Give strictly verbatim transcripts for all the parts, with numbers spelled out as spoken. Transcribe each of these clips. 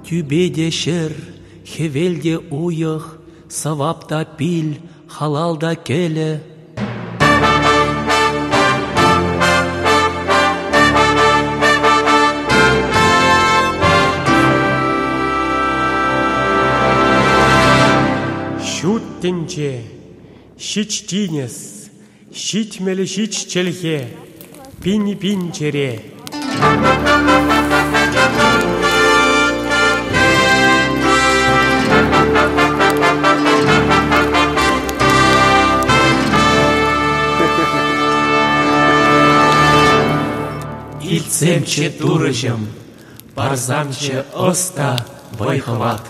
Тюбеде шер, хевелде уйых, савапта пиль, халалда келе. Шуттинче, шичтинес, шичмели шиччелхе, пинь-пинчере. Ицемче турыжем, парзамче оста вайхват.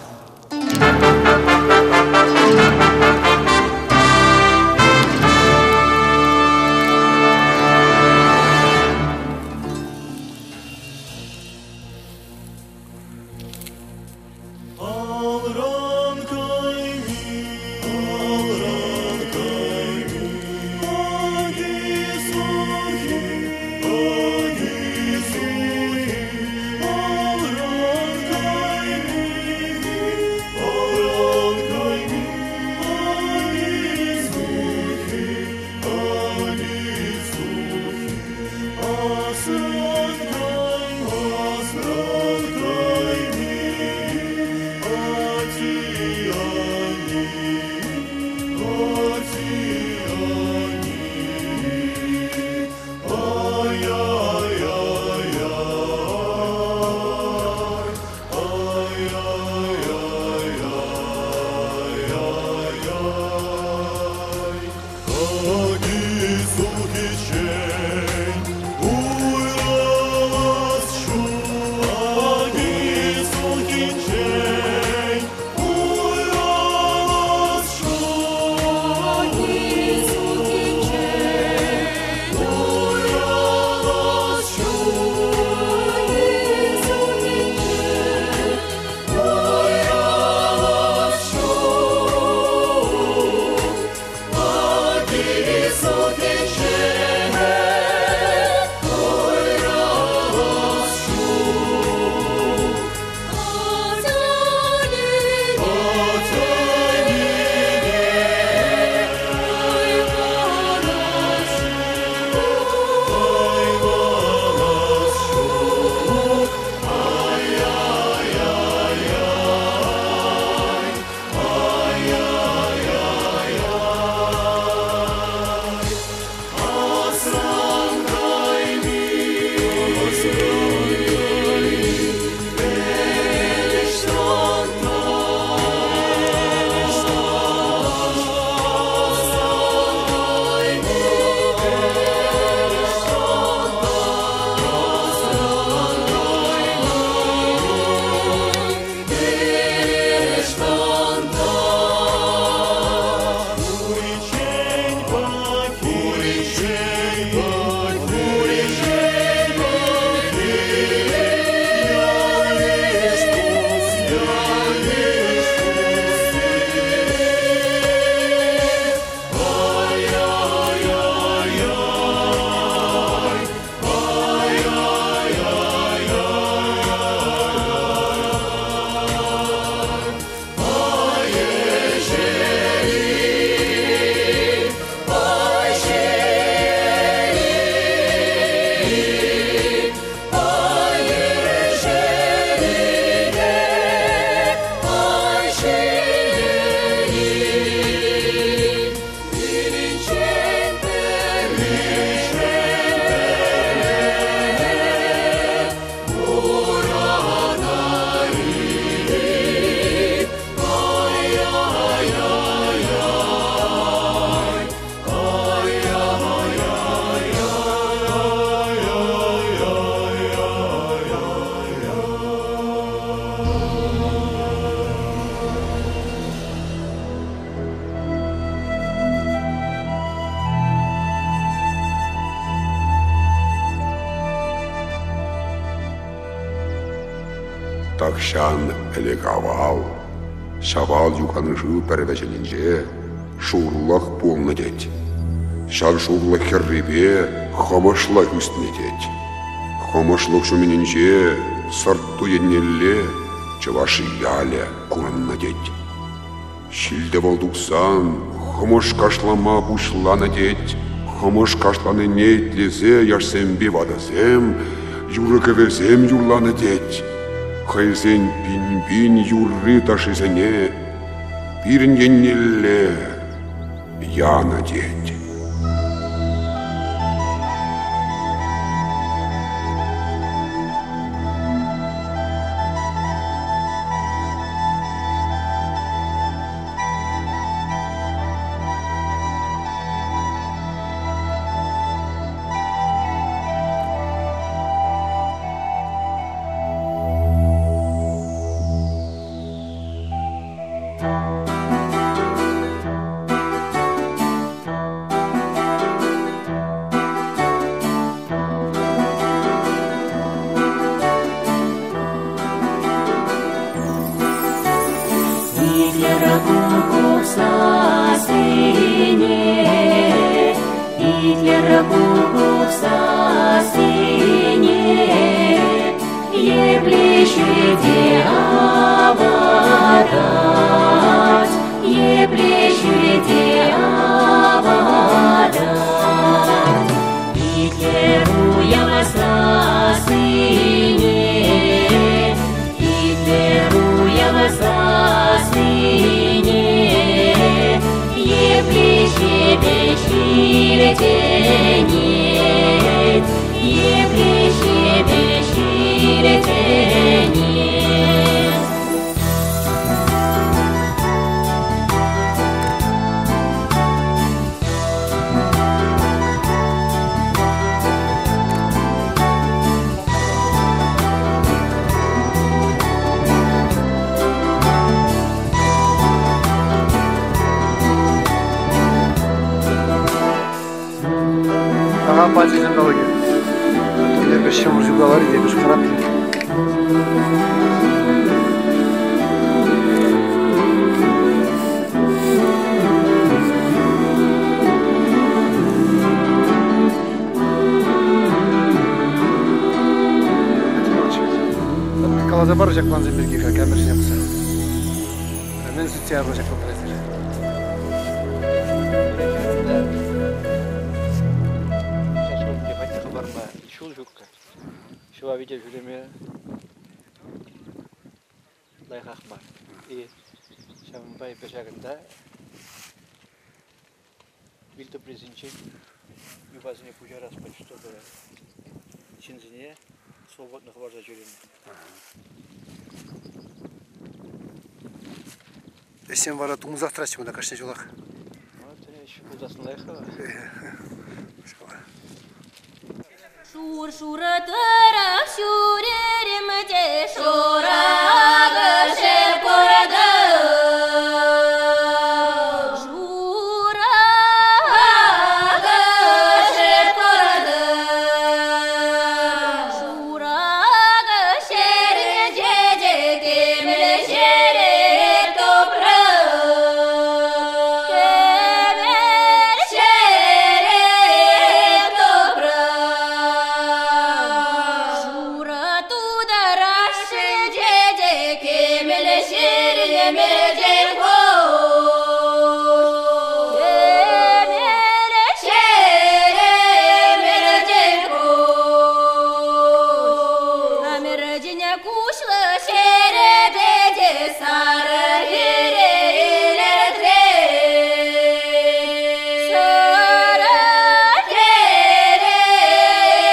Takshan eleka awal, shawal yukan juu perwechan ninche, shurlak pulnachech. Shal shurlak jeriwe, jamashla justnachech. Jamash lokshumi ninche, sartuyen nile, Чаваши яля кураннатять. Шильдевал дуксан, хымыш кашлама пушланатять. Хымыш кашланы нейтлизе яшсемби ватасем, юрыкевесем юрланатять. Хайзен пинь-пинь юрри ташисене, пирненнилле янатять. Гитлер кукук сасине, Гитлер кукук сасине, епле чиде аватат, епле чиде аватат. Гитлер уява сасине, Гитлер уява сасине, епле чиде чиретенет, епле чиде чиретенет. Ага, пальцы не дороги. Ты мне обещал уже говорить, я говорю, кратко. Калаза бар чакланза берге, как камер снялся. Амен сутьяру чаклан прайзер. Шул жукка. Шуа видео жюлеме. Лайхахмар. И Шамбай пешакында Вильту призинчик юбазине пуярас почтовая чинзине свободных варза жюрин. Эсем вара тумзавтрачим на кашне чулак. Вот, э, ещё куда слайха. Э, школа. Шур-шура тарах шуререм те шурага шеркурда. Шурага шеркурда. Шурага шерен чечек кемле шерек топра. Кемле шерек топра. Шура тудара шенчеде кемеле шере мерденко. Кемеле шере мерденко. Амердине кушла шере беде сара хире илетре. Сара хире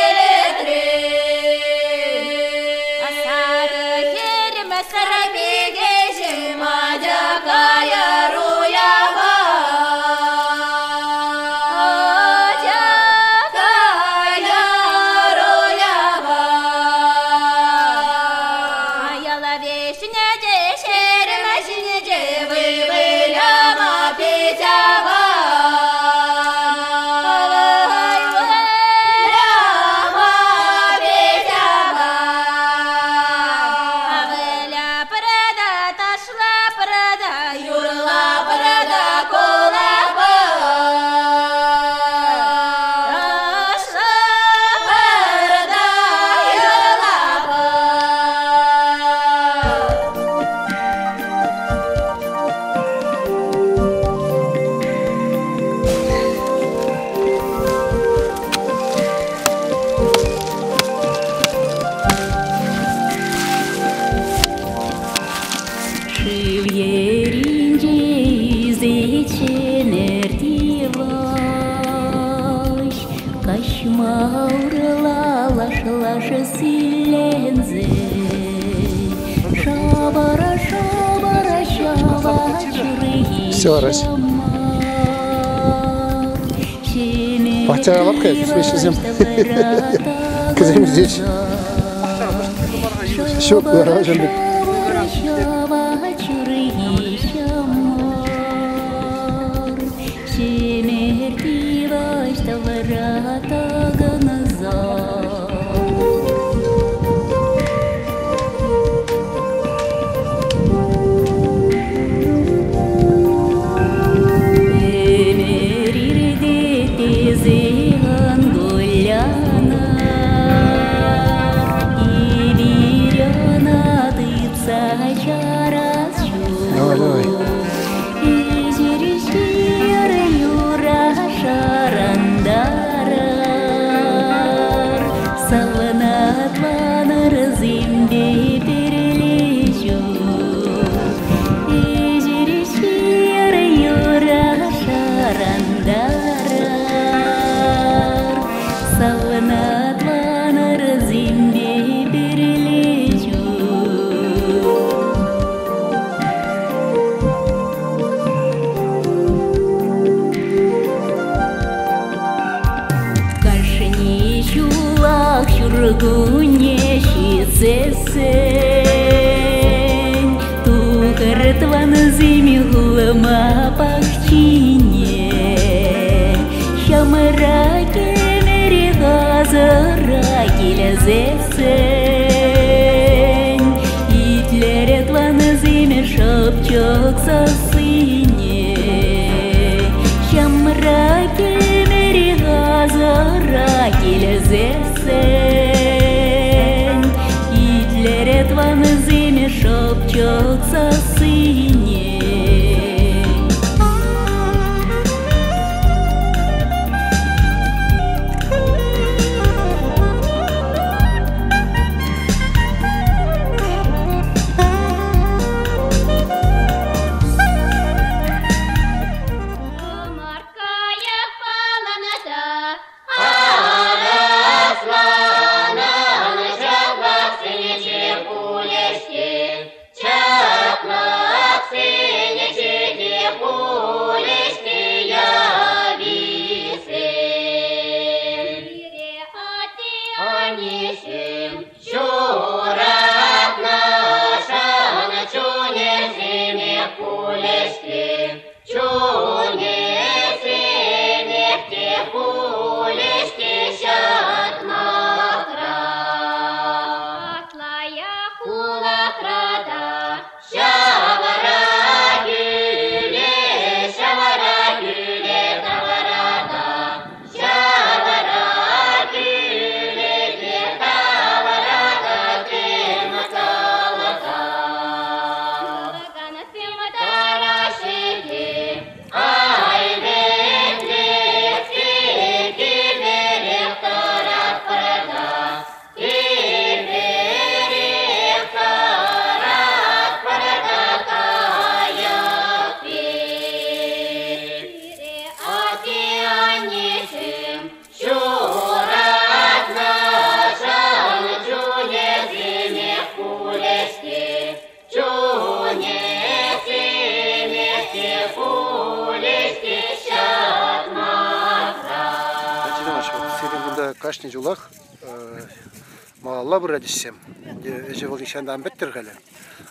илетре. Сара хире масара биге шимадя кая руява. Адя кая руява. Аяла вешня де шерма шине де вывыляма петява. Вывыляма петява. Авыля прада Все, раз. Пахча лапкай, вместе с ним. Кызым здесь. Все, хорошо. Шемер тиваш тавра таганза. Эмерирде тезеан гулянар, идирёна тыпса чарас. Давай, давай. Изирсир юра шарандарар, саванат ванар зимби перелечу. Изирсир юра шарандарар, саванат ванар зимби перелечу. Кашни чулак чургуне шицесен, тукар тван зими гулма пахчине. Шамра кемери газара килязесен, итлерет ванзиме шапчок сасыне. Шамра кемери газара килязесен, итлерет ванзиме шапчок сасыне. Чаплак сынечек пулешки явисем. Ире ати анисем. Чурак нашан чунесиме пулешки. Чунесиме пулешки шатмакра. Атлая кулакрада. Шавара кюле, шавара кюле таварата, шавара кюле таварата кематалата. Кулакана симатарашики, ай бен лески кибере тарапрата. Кашни чулак. Э, малалла бырадисем. Эже вагишанда амбеттер халя.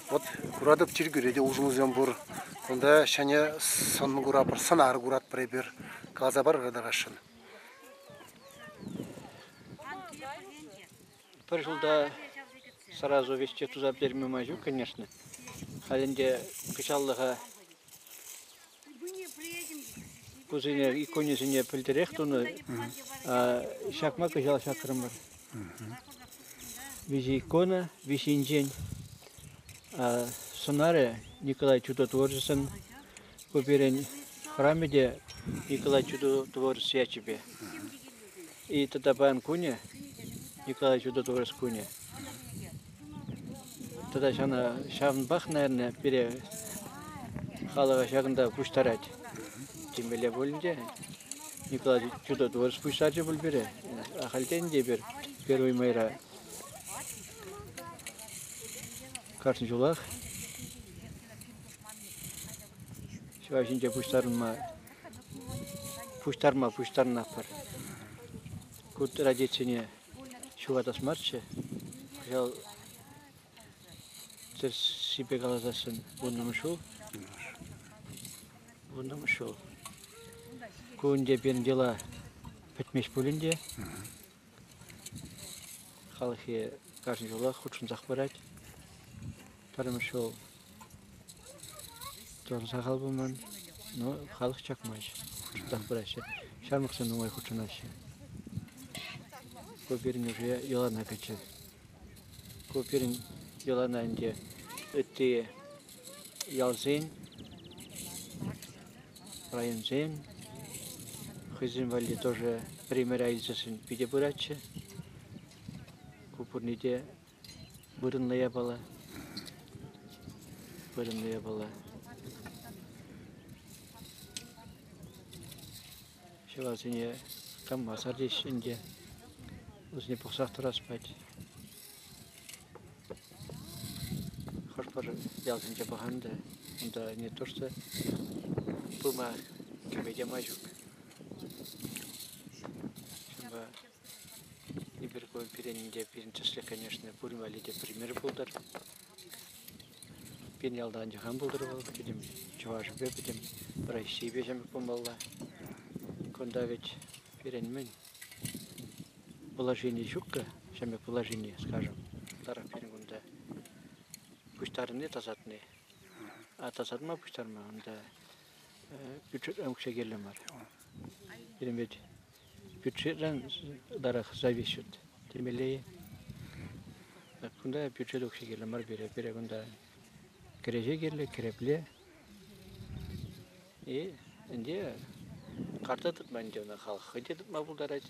Вот курадып чиргюреди ужмузем бур. Кунда шаня сан курапар, санар курат пребер. Казабар радагашин. Пришел да сразу вести туза пермемажу, конечно. Халинде кычаллыха. Кузыне, иконе сине пельтерех туну, а, шакма кыжал шакрымыр. Визи икона, визи инчен, а, сонаре Николай Чудо творчествен купирен храме де Николай Чудо творчество ячебе. И тата паан куне, Николай Чудо творчество куне. Тата шана шавнбах, наверное, пере халага шагнда пуштарать. Тем более более Николай Чудо дворец пусть сарчи бульбере. Ахальтен дебер первый майра. Kashnishulak. Shiva shincha pushtarma, pushtarma, pushtarnapar. Ku tradicianya shuwatas marcha. Kashal ter sipe kalasasan bunam shu. Bunam shu. Kunje pian jela petmishpulinje. Халхи кашни чулах хутшын захпырать. Тармашо тон сахал буман, но халх чакмаш хутшын захпыраще. Шармаксан умай хутшынасье. Купирин уже йолана каче. Купирин йолана инде эти ялзин. Районсен, хызин валли тоже пример айзасын пиде пырачы. Купурнide вырынлая пала. Вырынлая пала. Шевасыне кам масардиш инде. Усне пухсах тураспать. Хошпар ялсинче паханда, unda не то что пыма кемедя мажук. Шимба иберкой перенинде перенчасле, конечно, пурим валиде пример булдар. Пин ялдан жахан булдар вал, пидим чувашбе, пидим Российбе шамик пумалла. Кунда ведь перенмен. Положение щука, сами положение, скажем, тарапин гунда пусть тарны тасатны, а тасатма пусть тарма, unda бюджет укша гелемар. Или ведь бюджет ран дарах зависит. Тем более, кунда бюджет укша гелемар бере, бере гунда кереже геле, керепле. И инде картатыт манде на халхыдет мабулдарать.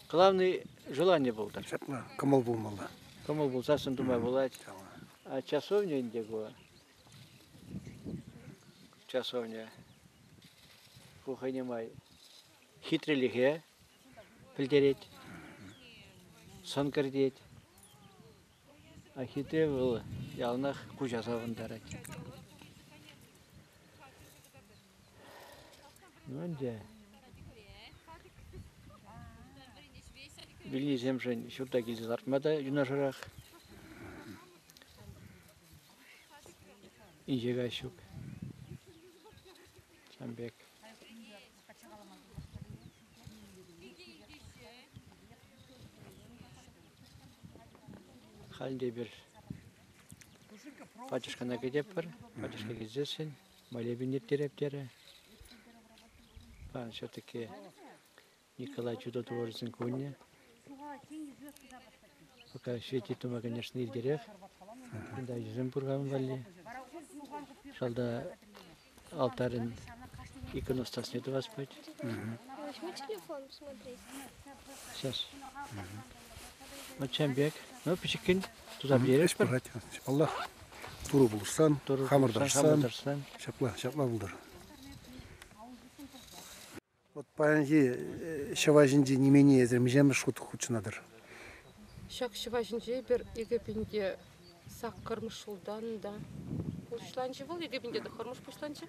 Главный желание был так. Шапна камал булмалла. Кому был сасын дума булать. А часовня индего. Часовня. Кухайнимай. Хитрый лихе. Пельдереть. Сон кардеть. А хитре был ялнах кучаса вандарать. Нунде. Вильни земшин сюрта кизис артмада юнашарах. Инжега щук. Самбек. Халь дебир. Пачашка накидеппар, пачашка кизесин, молебен неттерептера. Пан все-таки Николай Чудо творчествен кунья. Пока светит тума, конечно, ирдерех. Да, Юзембургам вали. Шалда алтарин иконостас не туваспать. Возьми телефон посмотреть. Сейчас. Вот чамбек. Ну, пичикин. Туда берет. Аллах. Туру булсан, туру хамыр булсан, дарсан, хамыр дарсан. Шапла, шапла булдар. Вот паянхи, э, шаважинчи не менее эзер мижем шут хучнадыр. Шак шаважинчи бер игепинде саккармыш шулдан да. Пушланчы вал игепинде да хормыш пушланчы.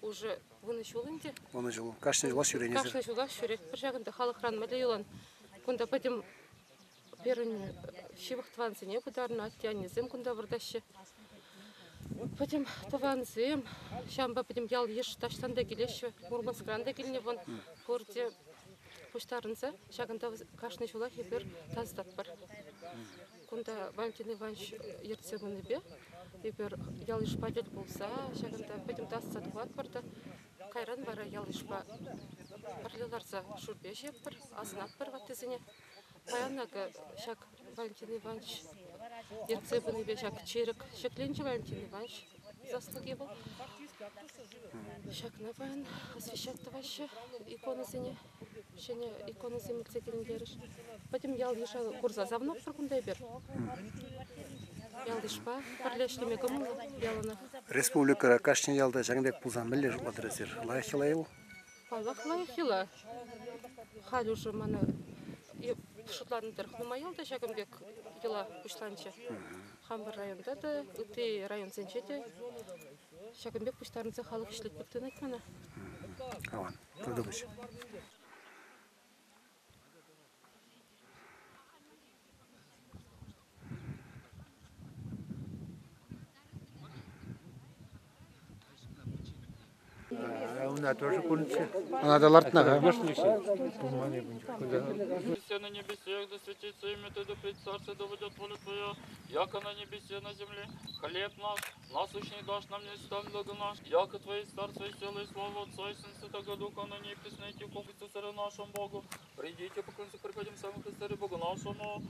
Уже вуны шулынде. Вуны шул. Кашны шула шуренезер. Кашны шула шурек. Пыржагында халыхран мали юлан. Кунда патим Перин, э, шивых тванзине подарна, тянизем кунда вырдаще. Потом тванзем, шамба потом ял еш таштанда гилеще, Мурманскран да гильне вон, пурте пуштарынса, шагында кашны шулах ибер таз татпар. Кунда Валентин Иванович, э, ертсе мыныбе, ибер ял еш падет булса, шагында потом таз тат куат парда, кайран вара ял ешпа парлеларса шурпе шеппар, азнат пар ватызыне. Паянага шак Валентин Иванович, Ерцебын ве шак черек, шекленче Валентин Иванович заслуги был. Шак на паян освещать таваще иконазыне, шене иконазы мельцегин дереш. Потом ял еша курза завнок фаркунда бер. Ял ешпа, парлешлеме гамул яланах. Республикара кашни ялда шагнек пузан мелеш вадресер. Лайхилайл. Палах лайхила. Халь уже мана и Шутларнытыр хумаялда шакымбек йыла пушланча. Хамбар районда да, ыты район сенчете. Шакымбек пуштарнытса халык шлик пыктыныкмана. Аван, тудубыш. Она да лартна, ага. Все на небесех, да светится имя Твое, да придет царствие, да будет воля Твоя, яко на небесе, на земле. Хлеб наш насущный дашь нам днесь, и оставь долги наши, яко Твои царство и сила и слава Отца и Сына и Святаго Духа, ныне и присно и во веки веков. Царю нашему Богу, придите, поклонимся, припадем самым Христе Богу нашему.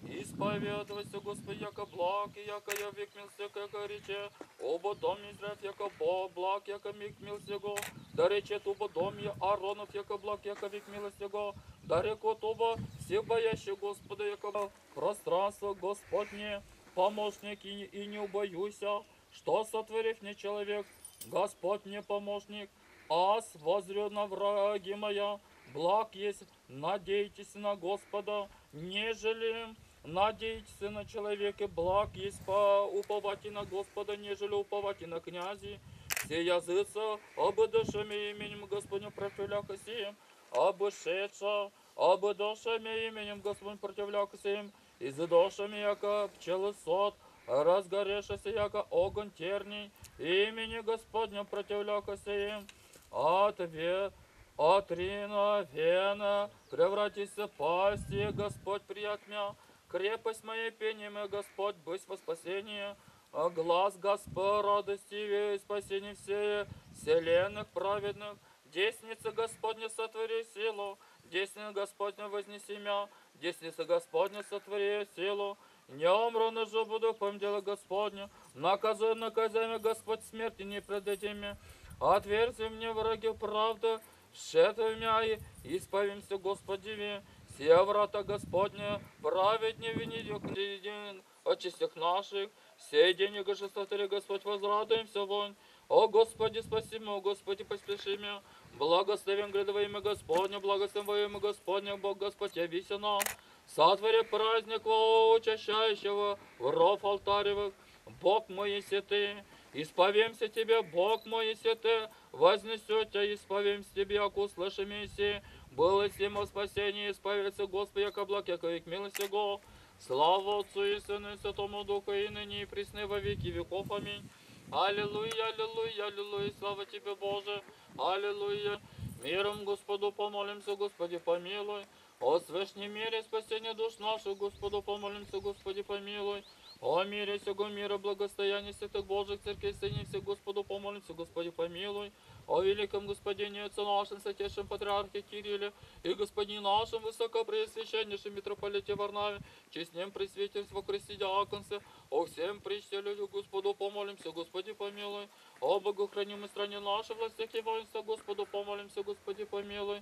Исповедуйся, Господи, яко благ, и яко явик милостивый, яко рече об доме Израилев, яко бо-, благ, яко явик милостивый, да речет об доме Ааронов, яко благ, яко явик милостивый, да рекут об всебоящий Господа, яко пространство Господне помощник, и, и не убоюйся, что сотворив не человек, Господь мне помощник, ас возрю на враги моя, благ есть надейтесь на Господа, нежели надейтесь на человека, благ есть по уповать на Господа, нежели уповать на князей. Все языцы обыдышими именем Господню противляха сим, обышедша, обыдышими именем Господню противляха сим, изыдошами, яко пчелы сот, разгоревшийся, яко огонь терний, имени Господня противляка сим, от ве-, от рина вена превратится пасти, Господь прият мя, крепость моя, пение мое, Господь, бысть во спасение, а глас Господь радости и спасение всех вселенных праведных, Десница Господня сотвори силу, десница Господня вознеси мя, десница Господня сотвори силу. Не умру, но жив буду, пом дело Господне. Наказуем наказание Господь смерти не предадим. Отверзи мне враги правды, шетуй мя и исповемся Господеви. Все врата Господне, праведни вини очистих наших, сей день и грешество Господь возрадуемся вонь. О Господи, спаси мя, о Господи, поспеши мя. Благословен грядовое имя Господне, благословен во имя Господне, Бог Господь, явися нам. Сотвори праздник во учащающего в ров алтаревых. Бог мой, если ты, исповемся тебе, Бог мой, если ты, вознесет тебя, исповемся тебе, яко услышим, если было всем о спасении, исповедься, Господи, яко благ, яко век милостивый. Слава Отцу и Сыну и Святому Духу, и ныне и присно во веки веков. Аминь. Аллилуйя, аллилуйя, аллилуйя, слава Тебе, Боже. Аллилуйя. Миром Господу помолимся, Господи, помилуй. О свышнем мире, спасение душ наших, Господу помолимся, Господи, помилуй. О мире сего мира, благостояние святых Божьих церквей, соедини всех, Господу помолимся, Господи, помилуй. О великом Господине, Отце нашем, святейшем патриархе Кирилле и Господине нашем, высокопреосвященнейшем митрополите Варнаве, честнем пресвитерстве во Христе диаконстве, о всем причте людях, Господу помолимся, Господи, помилуй. О богохранимой стране нашей, властях и воинстве, Господу помолимся, Господи, помилуй.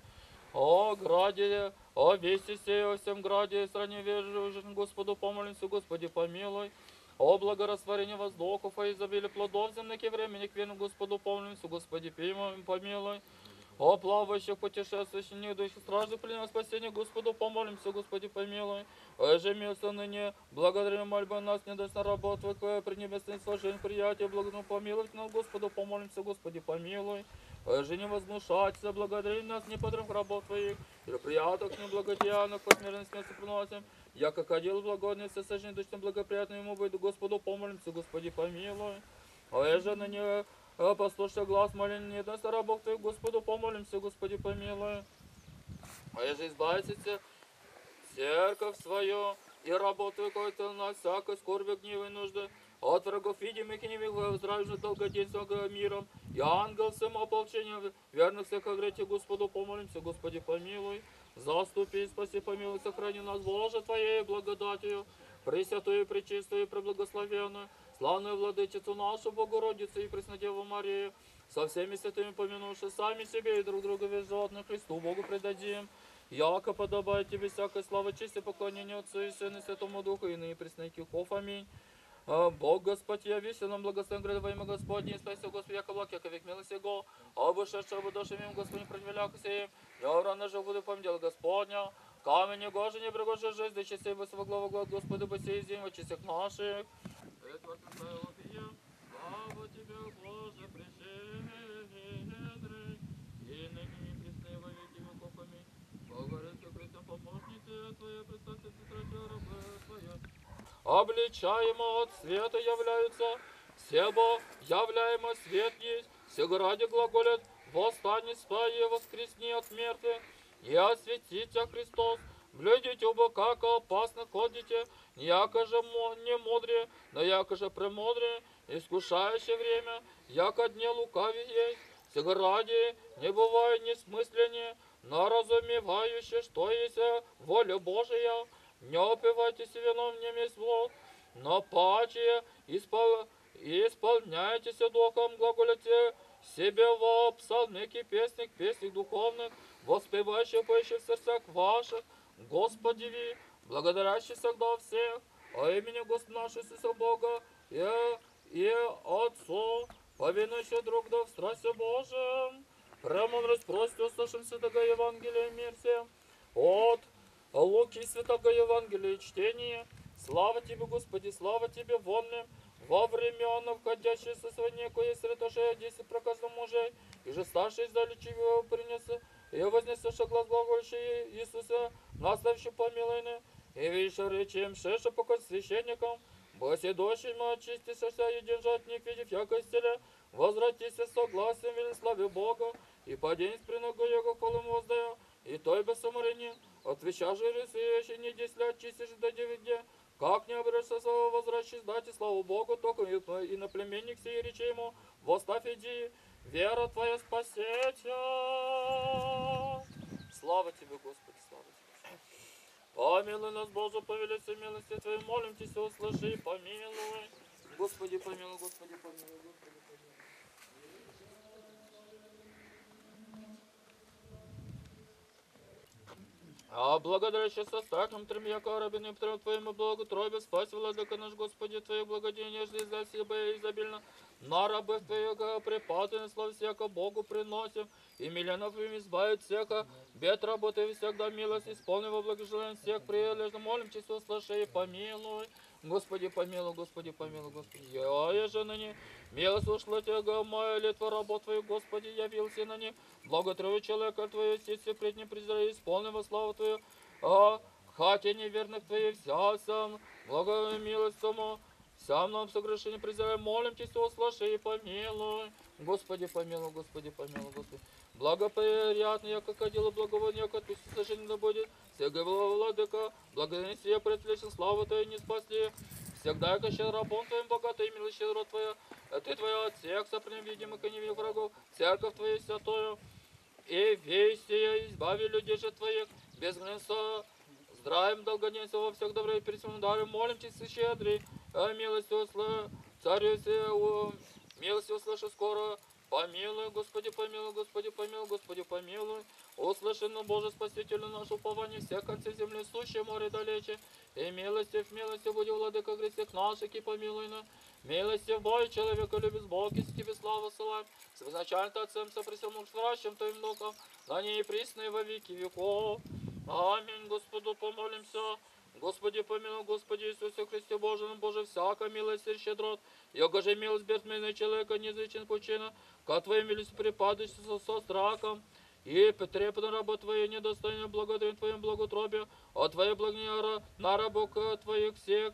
О граде, о вести сей, о всем граде и стране вежужин, Господу помолимся, Господи, помилуй. О благорастворении воздухов, о изобилии плодов земных и времени к вину, Господу помолимся, Господи, пимо-, помилуй. О плавающих, путешествующих, нидующих, страждущих пленных, спасение, Господу помолимся, Господи, помилуй. О же милостью ныне благодарим мольбой нас, недостаточно работ Твоих, пренебесных служений, приятия, благодатно помиловать нас, Господу помолимся, Господи, помилуй. О же не возгнушаться, благодарим нас, непотребных работ Твоих, мероприятиях неблагодеянных, по смертной смерти приносим, яко кадил благодатный, всесожженный, душно благоприятный ему будет, Господу помолимся, Господи, помилуй. О же ныне, э, послушай глас моления, недостаточно работ Твоих, Господу помолимся, Господи, помилуй. О же избавься церковь свою и работу, кое-то на всякой скорби, гневе и нужды, от врагов видимых и невидимых, воздравишь долгоденствие миром, и ангел всем ополчением верных всех огрехи, Господу помолимся, Господи, помилуй. Заступи, спаси, помилуй, сохрани нас, Боже, Твоей благодатью, Пресвятую, Пречистую, Преблагословенную, славную Владычицу нашу Богородицу и Преснодеву Марию, со всеми святыми, помянувши сами себе и друг друга весь животных Христу Богу предадим, яко подобает Тебе всякая слава, честь и поклонение Отцу и Сыну и Святому Духу, и ныне и присно во веки веков. Аминь. А, Бог Господь, явися нам, благословен грядовое имя Господне, и спаси, Господи, яко благ, яко век милостивый, обышедший, обыдоши мя, Господне противляка сим, не умру, но жив буду, пом дело Господне. Камень негоже не пригоже жизни, часы бы свой главу глад Господу бы сей зим в часах наших. Слава Тебе, Боже, прещедрый, и ныне и присно и во веки веков. Аминь. Богородица, Христе, помощнице Твоя, представьте сестрача рабы Твоя. Обличаемо от света являются, всего являемо свет есть, всего ради глаголят: «Восстань, спаси, воскресни от мертвых, и осветится Христос». Блюдите оба, как опасно ходите, не яко же мо-, не мудрее, но яко же премудрее, искушающее время, яко дни лукавые есть. Всего ради не бывай несмысленнее, но разумевающее, что есть воля Божия. Не упивайтесь вином, не есть блуд, но паче испол-, исполняйтесь духом, глаголите себе во псалмике песни, песни духовных, воспевающих, поющих в сердцах ваших Господи, ви, благодарящих всегда всех, а имени Господа нашего Иисуса Бога и, и Отцу, повинующих друг другу в страсти Божией. Премудрость просит, услышим святого Евангелия мир всем. От Луки святого Евангелия чтение. Слава Тебе, Господи, слава Тебе, вонным, во времена входящие со своей некое святошее десять проказных мужей, и же старший издали чего принес, и вознесший глаз глагольщи Иисуса, наставщи помилуйны, и вещи речи им шеша пока священникам, бысь идущим очистившихся, и держать них, видев якость теле, возвратись с согласием вели славе Бога, и паденец при ногу Его хвалым воздая, и той бы самарянин, отвеча же рисующий не десять лет чистишь до девять дней, как не обречься своего возвращись дать и славу Богу, только и- иноплеменник сей речи ему: «Восставь, иди, вера твоя спасет тебя». Слава Тебе, Господи, слава Тебе. Помилуй нас, Боже, по великой милости Твоей, молим Тебя, услыши и помилуй. Господи, помилуй, Господи, помилуй, Господи, помилуй. А благодарящий со страхом трем яко рабин и Петром Твоему благотрою, спаси, Владыка наш, Господи, Твое благодеяние, нежели изля себе изобильно на рабов Твоих преподобных слав всяко Богу приносим, и миллионов им избавит всех бед работы, всегда милость исполни во благожелании всех прилежно, молим Тебя, услыши и помилуй. Господи, помилуй, Господи, помилуй, Господи. Я же ныне милость ушло Тебя, моя литва рабов Твоих, Господи, явился на них. Благотрою человека Твоего, сеть пред ним презирая, исполни во славу Твою, а, хотя неверных Твоих, вся сам благою милостью, всем нам согрешение презирая, молим Тебя, услыши и помилуй. Господи, помилуй, Господи, помилуй, Господи. Благоприятный, яко кадилу благовоние, яко тусит сожжение да будет, всех владыка, благоденствие пред вечным славу Твою не спасли. Всегда яко щедр рабом Твоим богатый милостью рот Твоя, а Ты Твоя от всех сопрем видимых и невидимых врагов, церковь Твою святую, и весь сия избави людей же Твоих, без гнеса, здравием, долгоденствием во всех добре и перед всем даром, молим Тебя, щедрый, э, милостью усла-, Царю все, у-, милостью услыши скоро, помилуй, Господи, помилуй, Господи, помилуй, Господи, помилуй. Услыши, но, Боже, Спасителю наш, упование всех концей земли, сущее море далече, и милостив, милостив буди, Владыка, грех всех наших, и помилуй нас. Милостив Боже, человеколюбец Бог, и Тебе славу ссылаем, с безначальным Отцем, со пресвятым Твоим Духом, ныне и присно и во веки веков. Аминь. Господу помолимся. Господи, помилуй, Господи Иисусе Христе, Боже наш, Боже всякой милости и щедрот, яко же милость безмерная человека не излечит пучина, ко Твоей милости припадающий со, со страхом, и потребна раба Твоя недостойна благодарим Твоим благотрубие, о Твоей благодати на рабов Твоих всех,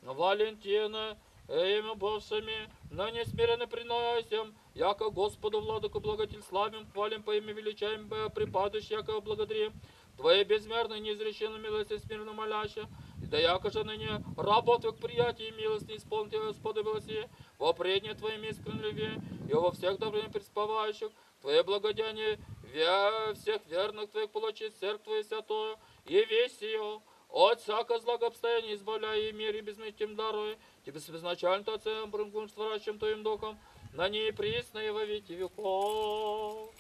Валентина, э, имя бывшими, но не смиренно принося, яко Господу Владыку благодетель славим, хвалим, поим и величаем, э, припадающий, яко благодарим Твоей безмерной неизреченной милости, смиренно молящих, и да яко же ныне работ в приятии милости исполнит, Господу милости, во впредь Твоим искренним любви и во всех добрых преуспевающих, Твое благодеяние ве-, всех верных Твоих получит церковь Твою святую, и весь ее от всякого злого обстояния избавляй, и мир и безмятежным даруй, Тебе с безначальным Отцем, Богом, Творящим Твоим Духом, ныне и присно и во веки веков.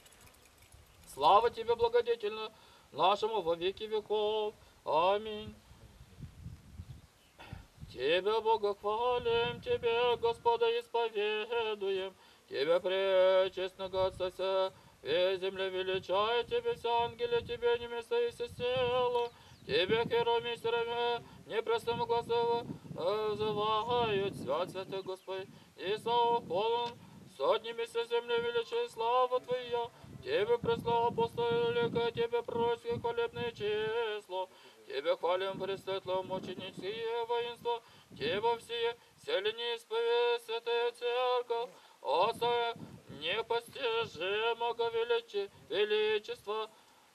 Слава Тебе, благодетель нашему, во веки веков. Аминь. Тебя, Бога, хвалим, Тебя, Господа, исповедуем, Тебя, пречестного Отца, вся земля величает Тебя, все ангелы Тебе не место и все силы, Тебе, херувимы и серафимы, непрестанно глаза взывают, свят святых Господь, и славу полон, сотни вместе земли величие славу Твою. Тебе престол апостолов великое, Тебе пророческое хвалебное число. Тебе хвалим пресветлое мученическое воинство, Тебе все селения исповедь святая церковь, оса непостижимого величи-, величества,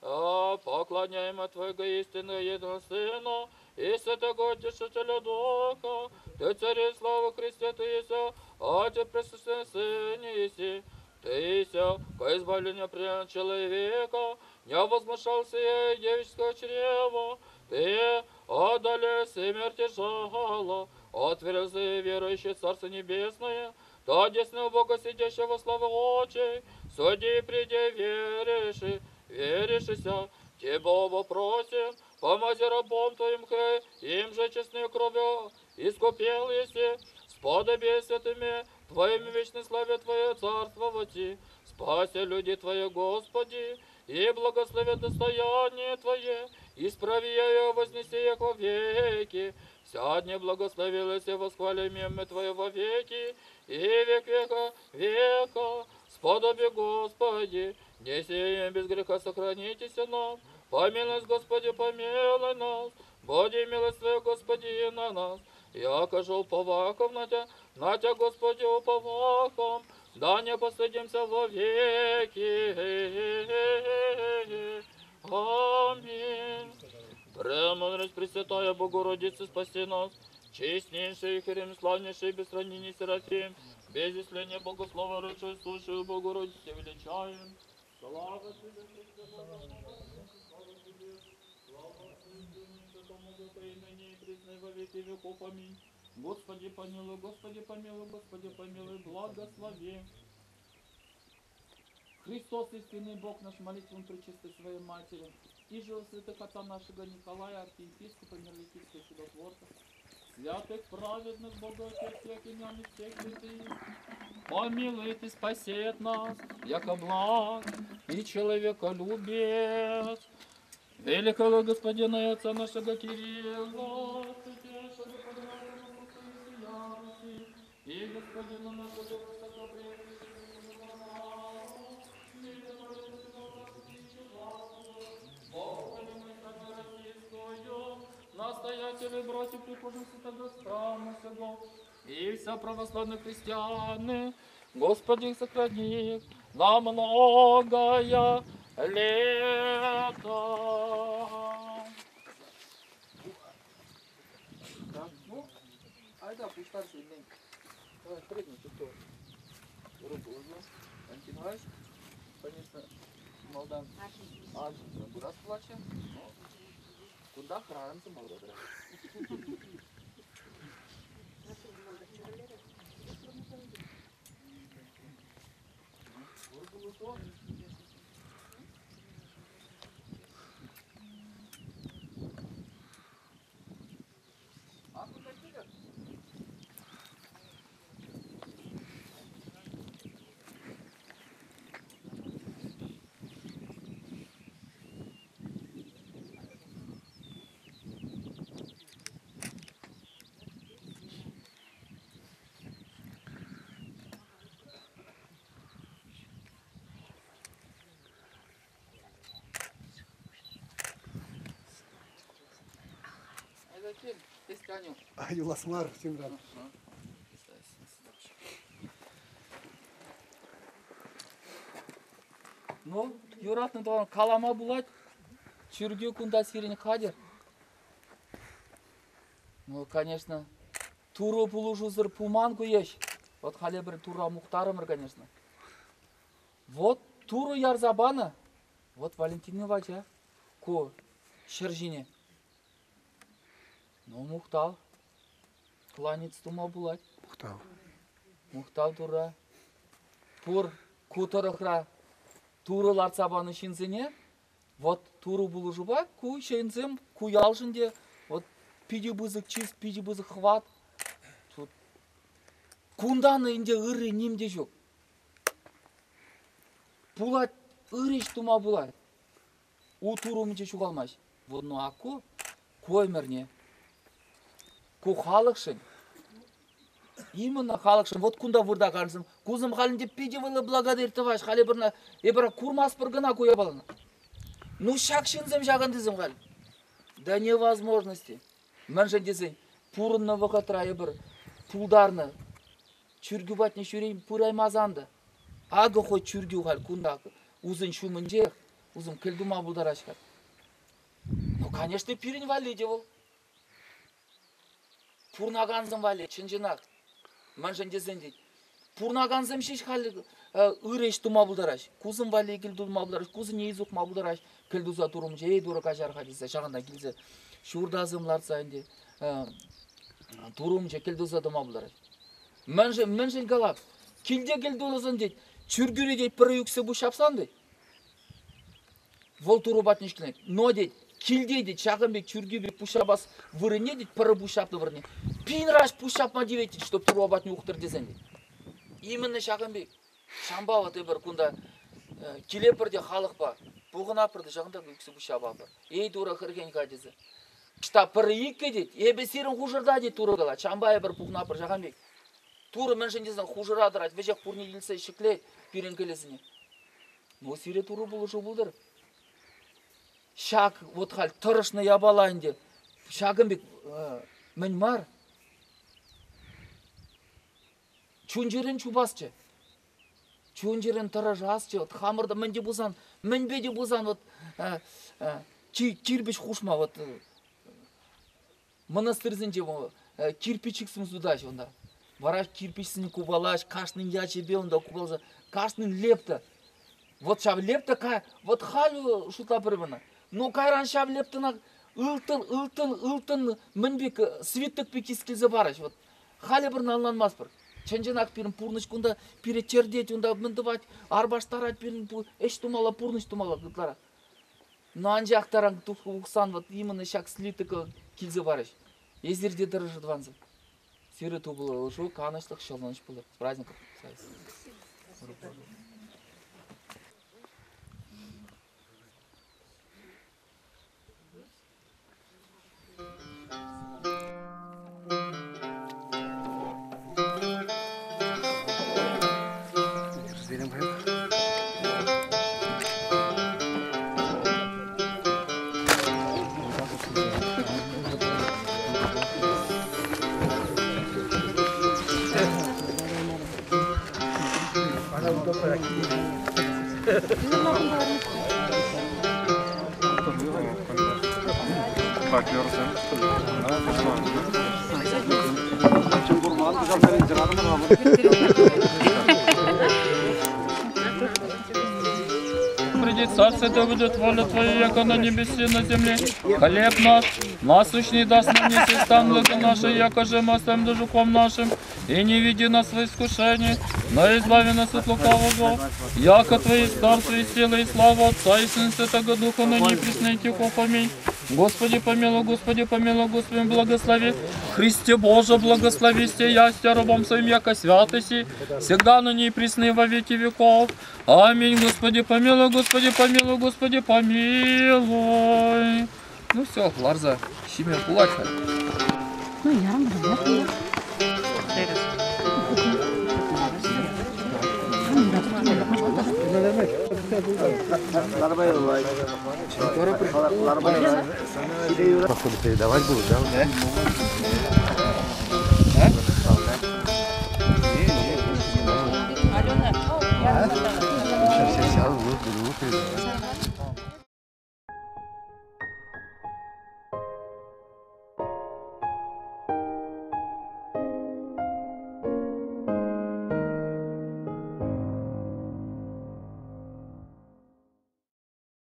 а, поклоняем от Твоего истинного единого Сына и Святого Утешителя Духа. Ты царь и слава Христе, Ты Иисус, Отец Пресвященный Сын Иисус, Ты Иисус, ко избавление принял человека, не возмущался я девического чрева, Ты одолел смерти жало, отверз верующий Царство Небесное, то десную Бога сидящего славы очей, суди и приди вериши, веришися, Тебя вопросим, помози рабом Твоим хе, им же честной кровью искупил еси, сподоби святыми Твоими вечной славе Твое царство воти, спаси люди Твои, Господи, и благослови достояние Твое, исправи я и вознеси их во веки. Вся дни благословилась и восхвалим имя Твое во веки, и век века века. Сподоби, Господи, не сеем без греха сохранитесь нам. Помилуй, Господи, помилуй нас. Буди милость Твоя, Господи, и на нас. Яко же уповахом на Тя, на Тя, Господи, уповахом, да не постыдимся во веки. Аминь. Премудрость Пресвятая Богородица, спаси нас, честнейший и херем славнейший, без сравнения Серафим, без исчисления Богослова, рыжий слушаю Богородице величаем. Слава Тебе, Христе, слава Тебе, слава Отцу и Сыну и Святому Духу, и ныне и присно и во веки веков. Аминь. Господи, помилуй, Господи, помилуй, Господи, помилуй, благослови. Христос, истинный Бог наш, молитвам пречистой своей Матери, и жил святых отца нашего Николая, архиепископа, мирликийского чудотворца, святых праведных богоотец всех имен и всех святых, помилует и спасет нас, яко благ и человеколюбец. Великого господина и отца нашего Кирилла, святейшего патриарха Москвы и всея Руси, и господина нашего высокопреосвященника Варнаву, митрополита Святослава Сергеевича Баскова, Богу хранимой Церковь Российскую, настоятелей, братьев, прихожан святого храма сего, и вся православных христиан, Господи, сохрани их на многое лето. Так, ну, айда, пусть там сильней. Давай, прыгни, ты кто? Руку возьми. Валентин Иванович, конечно, Молдан. Аршын, бурас плача. Ну, куда хранится Молдан? Ай, зачем? Есть Аню. Ай, уласмар, Симран. Ага. Ну, юратны тон калама булать, чиргю кунда сирень хадер. Ну, конечно, туру пулужузыр пуман куеш. Вот халебр тура мухтарымыр, конечно. Вот туру ярзабана. Вот Валентин Иванович, а? Ку шержине. Ну, мухтал. Кланец тума булать. Мухтал. Мухтал тура. Пур кутарахра. Туру ларцабаны шинзыне. Вот туру булужуба ку шинзым, ку ялшинде. Вот пиди бызык чиз, пиди бызык хват. Тут кундан инде ыры нимде жук. Булать, ырыш тума булать. У турумче шугалмач. Вот ну аку, Куэмерне. Ку халыкшин. Именно халыкшин. Вот кунда вырда карнсым. Кузым халинде пиди вылы благодарит товарищ. Халибырна эбра курмас пыргана куябална. Ну шакшинзым шагандызым хал. До невозможности. Мэншин дизин. Пурынны вакатра эбр. Пулдарны. Чургюбатни чурин пураймазанда. Ага хоть чургю халь кунда. Узын шумынчех. Узым кельдума булдарашкат. Ну, конечно, пирин валли дивол. Пурнаганзым валли, чынчынак. Мэншин дизин дит. Пурнаганзым шиш халь, э, ыреш тума булдараш. Кузым валли кельдума булдараш. Кузын изук ма булдараш. Кельдуза турумче, эй, дура качар хадиса, шаганда килзе. Шурдазым ларца инди, э, турумче кельдуза тума булдараш. Мэншин, мэншин калак. Килде кельдуза дит. Чургюри дит, пыры юксе бушапсан дит. Вол туру батнишкинек. Но дит, килде дит, шагамбик чургюбик пушабас вырыне дит, пара пушап вырыне. Пинраш пушап мадивет дит, чтоб туру батни ухтыр дизен дит. Именно шагамбик. Шамба вот эбер кунда, э, килепер де халыхпа. Пугнапер де шагамбик иксу пушап апер. Эй, дура хырхен кадизе. Шта пара икке дит, эбе сирен хужырда дит туру гала. Шамба эбер пугнапер шагамбик. Туру мэншин дизен хужырадрать, вежек пурни илсе шиклет, пирен келезіне. Но сире туру булу шубулдыр. Шак вот халь тырышны ябалаинде. Шагымбик, э, мэнь мар. Чунчырын чубасчы. Чунчырын тырыш асчы. Вот хамырда мэнди бусан, мэнь беди бусан, вот, э, э, чи-, кирпич хушма, вот, э, монастырьсенче, э, кирпичик сумсудаш, онда. Вараш кирпичсен кубалаш, кашнын ячебе, онда кубалаш, кашнын лепта. Вот шав лепта ка, вот халю шута прибана. Но кайран шав лептанак, ылтын, ылтын, ылтын, мынбик, э, свиток пик искилзе бараш. Вот халибыр налнан маспыр. Ченченак пирн пурныш кунда, пире чердеть унда мындывать, арбаш тарать пирн пу, эш тумала, пурныш тумала, гытлара. Но анчахтаран тух ухсан, вот именно шак слитыка килзе барыш. Эзир дедырыш ванзы. Сиры тубылы лышу, канышлык, шалныш пулы. С праздником! Приди, Царствие Твое, будет воля Твоя, яко на небесе, на земле. Хлеб наш насущный дашь нам днесь, и оставь долги наши, яко же мы оставим должником нашим, и не введи нас во искушение, но избави нас от лукавого. Яко Твое царство и сила и слава Отца и Сына и Святаго Духа, ныне и присно и во веки веков. Аминь. Господи помилуй, Господи помилуй, Господи благослови. Христе Боже, благослови сея, ястя рабом своим, яко святость, всегда ныне и присно и во веки веков. Аминь. Господи помилуй, Господи помилуй, Господи помилуй. Ну все, Ларза, симе кулачка. Ну, я рам, я рам. Походу передавать будут, да? Сейчас, сейчас, сейчас, будут, будут передавать.